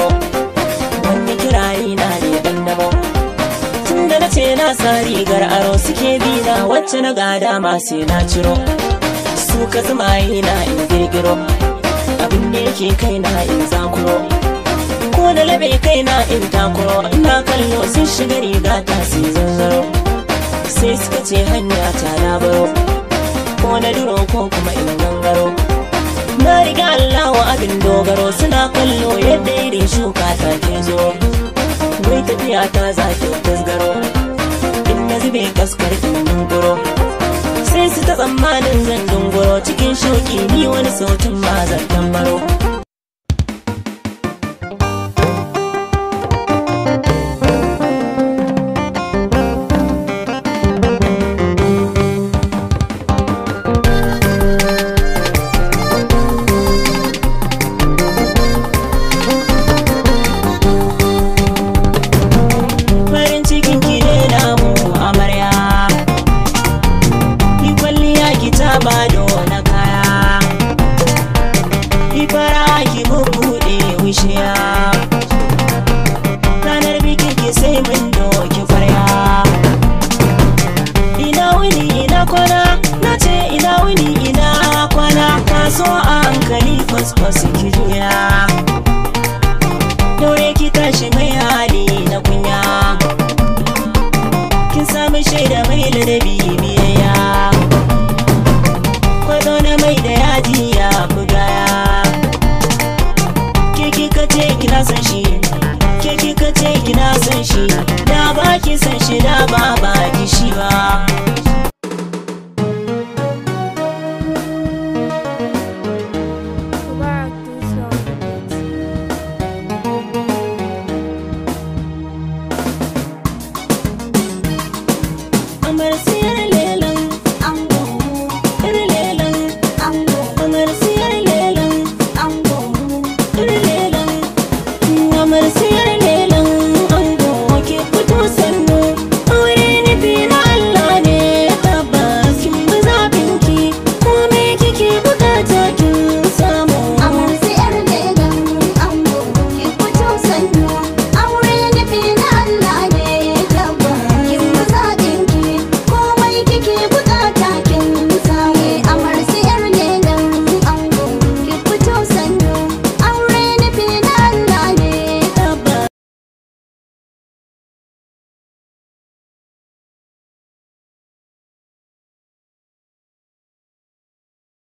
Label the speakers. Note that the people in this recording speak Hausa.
Speaker 1: damo. Wanda kirari na ne dan damo. Tunda na ce na sa rigar aro suke bina, wacce na gada ma sai na ciro. Su ka zuma na in girgiro, abin da yake kai na in zakuro. Ko da labe kai na in takuro, ina kallo sun shiga riga ta sai zanzaro. Sai suka ce hanya ta na baro, ko na duro ko kuma in gangaro. Na riga Allah wa abin dogaro, suna kallo yadda irin shuka ta ke zo. Wai tafiya ta zaki tasgaro, in na zube kaskar in dunguro. Sai su ta tsammanin zan dunguro, cikin shauki ni wani sautin ma zan tambaro. Farin cikin ki ne namu amarya, ki kwalliya ki taba na kaya, ki fara ki bubbuɗe wushiya. Ranar bikin ki sai mun doki kwarya. Ina wuni ina kwana, na ce ina wuni ina kwana. Taso a hankali kwaskwas ki juya, daure ki tashi mai hali na kunya. Kin sami shaida mai ladabi biyayya, kwado na mai da yaji ya bugaya. Ke kika ce kina son shi, ke kika ce kina son shi.